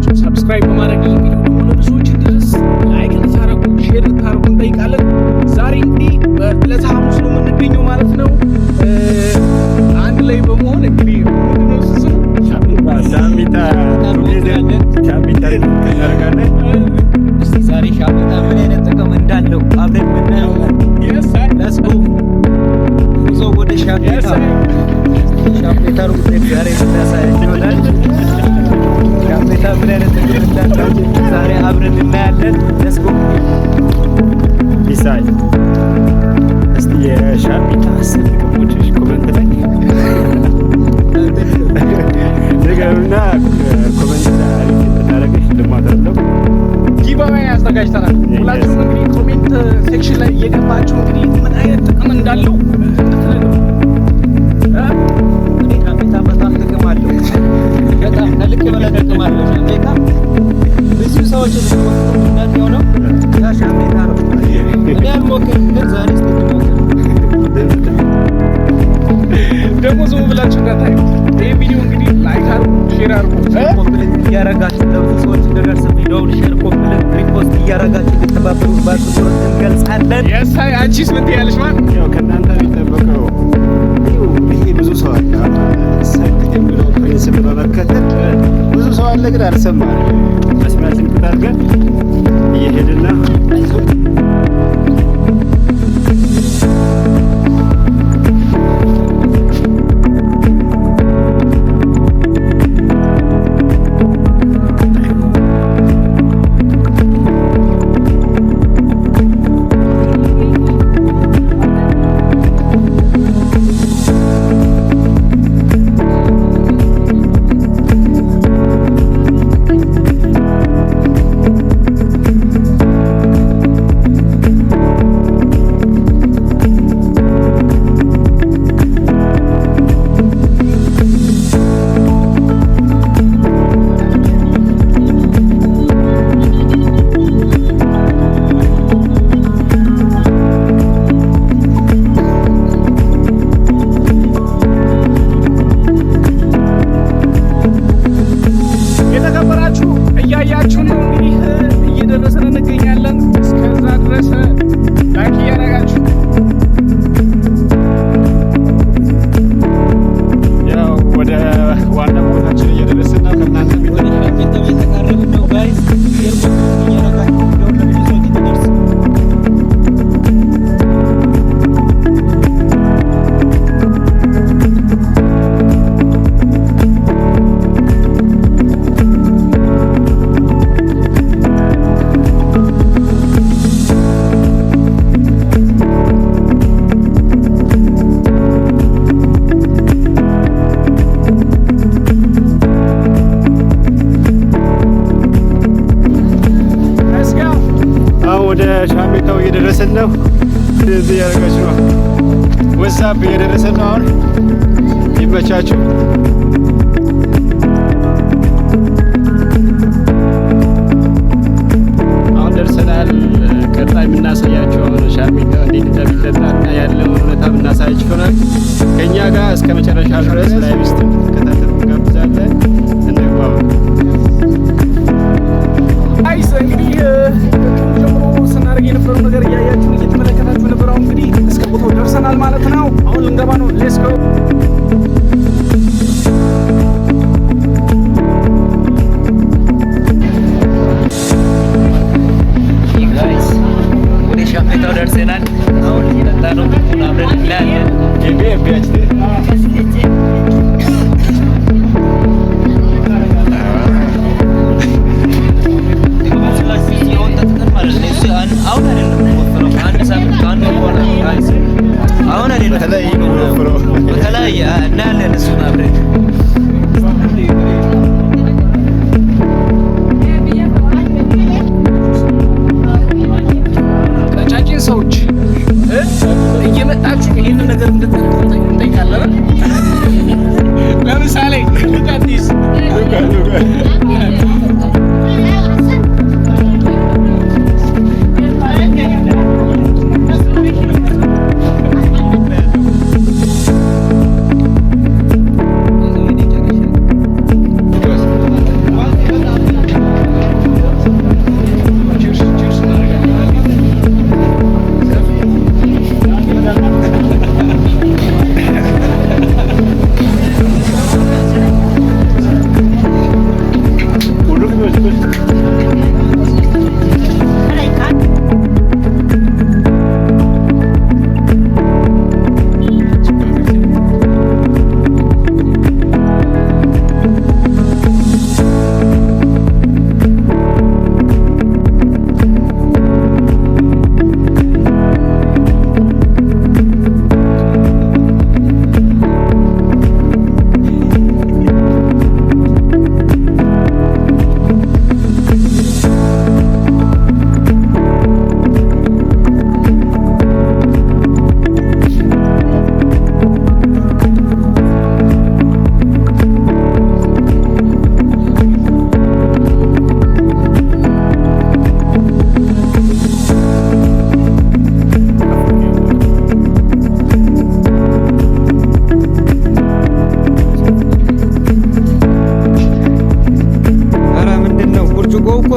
እያላችሁ subscribe በማድረግ ይህ ቪዲዮ ደግሞ ለብዙዎች እንዲደርስ like እንድታደርጉ share እንድታደርጉ እንጠይቃለን። ዛሬ እንግዲህ በዕለተ ሐሙስ ነው የምንገኘው ማለት ነው። አንድ ላይ በመሆን እንግዲህ ምንድነው ስሙ? ሻሚታ ሻሚታ እናደርጋለን። እስቲ ዛሬ ሻሚታ ምን አይነት ጥቅም እንዳለው አብረን የምናየው። Let's go፣ ጉዞ ወደ ሻሚታ። ሻሚታ ውጤት ዛሬ የምናሳያችሁ ይሆናል። ሻሚታ ምን አይነት ጥቅም እንዳለው ዛሬ አብረን እናያለን። Let's go። ቢሳይ፣ እስቲ የሻሚታ 10 ጥቅሞች comment ላይ ንገሩና comment ላይ አሪፍ ብታደርገሽ ሽልማት አለው። Giveaway አዘጋጅተናል። ሁላችሁም እንግዲህ comment section ላይ እየገባችሁ እንግዲህ ምን አይነት ጥቅም እንዳለው እንድትነግሩ። ሻሚታ በጣም ጥቅም አለው። በጣም ከልክ በላይ ጥቅም አለው። ሻሚታ ብዙ ሰዎች የሚሞክሩት የሆነው ያ ሻሚታ ነው። እኔ አልሞክርም፣ ግን ዛሬ እስቲ እንሞክር። ደግሞ ዝም ብላችሁ እንዳታዩት። ይህ ቪዲዮ እንግዲህ like አድርጉ፣ share አድርጉ። Copy link እያረጋችሁ ለብዙ ሰዎች እንዲደርስ ቪዲዮውን share፣ copy link፣ repost እያረጋችሁ እንድትተባበሩ በአክብሮት እንገልጻለን። የሳይ፣ አንቺስ ምን ትያለሽ? ማን ያው ከእናንተ የሚጠበቀው ይሄ ብዙ ሰው አለ ሰክት የሚለው principle በመከተል ብዙ ሰው አለ፣ ግን አልሰማንም። መስሚያችን ቁጥ አድርገን እየሄድና የተከበራችሁ እያያችሁ ነው እንግዲህ እየደረሰን እንገኛለን። እስከዛ ድረስ like እያደረጋችሁ ያው ወደ ዋና ቦታችን እየደረስን ነው። ከእናንተ ወደ ሻሚታው እየተቃረብን ነው guys። Share፣ copy link እያረጋችሁ ቪዲዮውን ለብዙ ሰዎች እንዲደርስ። Let's go። አሁን ወደ ሻሜታው እየደረስን ነው። እንደዚህ እያደረጋችሁ ነው። What's up፣ እየደረስን ነው። አሁን ይመቻችሁ። አሁን ደርሰናል። ቀጣይ የምናሳያቸው አሁን ሻሜታው እንዴት እንደሚጠጣ እና ያለውን እውነታ የምናሳያችሁ ይሆናል። ከእኛ ጋር እስከ መጨረሻ ድረስ live stream እንድትከታተሉ እንጋብዛለን። እንግባ። Guys፣ እንግዲህ ከቅድም ጀምሮ ስናደርግ የነበረው ነገር እያያችሁ እየተመለከታችሁ ነበር። አሁን እንግዲህ እስከ ቦታው ደርሰናል ማለት ነው። አሁን ልንገባ ነው። Let's go። Guys፣ ወደ ሻሜታው ደርሰናል። አሁን እየጠጣ ነው። ጥቅሙን አብረን እናያለን። ጥቅሙ ስላችሁ አሁን ጠጥተን ማለት ነው። እሱ አሁን አይደለም የሚወፍረው፣ ከአንድ ሳምንት ከአንድ ወር በኋላ guys። አሁን አይደለም። በተለይ ነው የሚወፍረው። በተለይ እናያለን እሱን አብረን። ቀጫጭን ሰዎች እየመጣችሁ ይህንን ነገር እንድታደርጉ እንጠይቃለን። ለምሳሌ look at this። Look at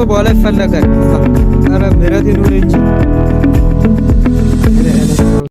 በኋላ ይፈለጋል። ኧረ ምህረት ይኑር እንጂ።